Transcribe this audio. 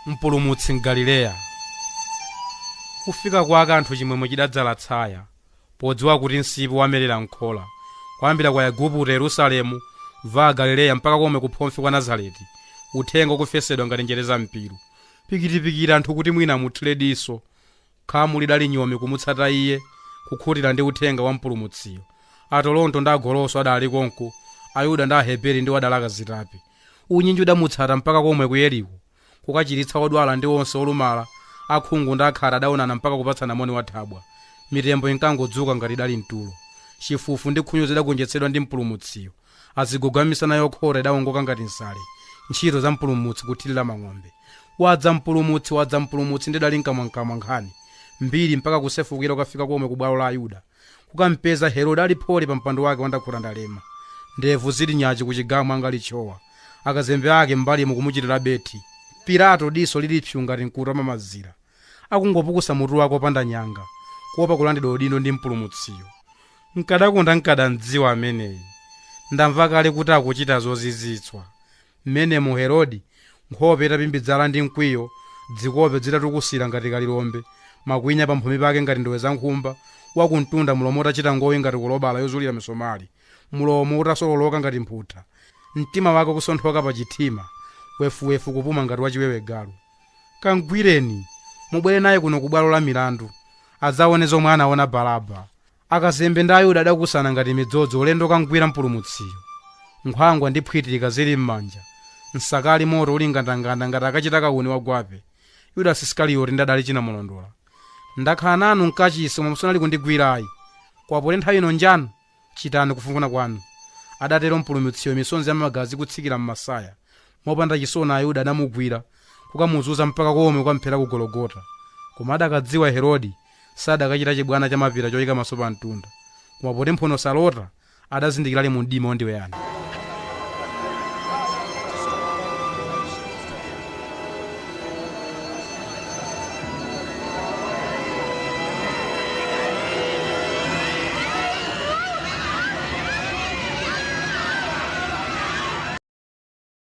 Mpulumutsi mgalileya. Kufika kwake anthu chimwemwe chidadzala tsaya, podziwa kuti msipu wamerera nkhola, kuyambira kwa Igupto, Yerusalemu, va Galileya mpaka komwe kuphomfe kwa Nazareti, uthenga ukufesedwa ngati njere za mpiru. Pikitipikira anthu kuti mwina muthire diso, khamu lidali nyomi kumutsata iye, kukhutira ndi uthenga wa mpulumutsiyo. Atolonto ndi agoloso adali konko, Ayuda ndi Aheberi ndi adalaka zitapi. Unyinji udamutsata mpaka komwe ku Yeriko, kukachiritsa odwala ndi onse olumala, akhungu ndi akhate adaonana mpaka kupatsana moni wathabwa. Mitembo inkangodzuka ngati idali mtulo. Chifufu ndi khunyu zidagonjetsedwa ndi mpulumutsiyo. Azigogamisana yokhota idawongoka ngati nsale. Ntchito za mpulumutsi kuthirira mang'ombe. Wadza mpulumutsi, wadza mpulumutsi, ndidali nkamwankamwa nkhani mbiri mpaka kusefukira kukafika komwe ku bwalo la Ayuda. Kukampeza Herode ali pholi pa mpando wake wandakhuta ndalema, ndevu zili nyachi kuchigamu angalichowa, akazembe ake mbali mukumuchitira beti. Pilato diso lili pyu ngati mkutu wamamazira, akungopukusa mutu wake opanda nyanga, kuopa kulandidwa udindo ndi mpulumutsiyo. Nkadakonda nkadamdziwa ameneyi, ndamva kale kuti akuchita zozizwitsa. Mmenemu Herode, nkhope itapimbidzala ndi mkwiyo, dzikope zitatukusira ngati kalilombe, makwinya pamphumi pake ngati ndowe za nkhumba, wakumtunda mulomo utachita ngowi ngati kulobala yozulira misomali, mulomo utasololoka ngati mphutha, mtima wake kusonthoka pa chithima, wefuwefu kupuma ngati wachiwewe galu. Kangwireni, mubwere naye kuno ku bwalo la milandu, adzaone zomwe anaona Baraba. Akazembe ndi Ayuda adakusana ngati midzodzo ulendo kangwira mpulumutsiyo. Nkhwangwa ndi phwitika zili m'manja, msakali moto uli ngandanganda ngati akachita kauni wagwape. Yudasi Isikarioti ndadali chinamulondola. Ndakhala nanu mkachisi koma musanali kundigwirayi. Kwapole nthawi ino njanu, chitani kufuna kwanu. Adatero mpulumutsiyo misonzi ya magazi kutsikira m'masaya. Mopanda chisoni Ayuda adamugwira, kukamuzunza mpaka komwe kukamphera ku Gologota. Koma adakadziwa Herode, sadakachita chibwana cha mapira choyika maso pa mtunda. Koma poti mphono salota, adazindikira ali mu mdima wandiweyani.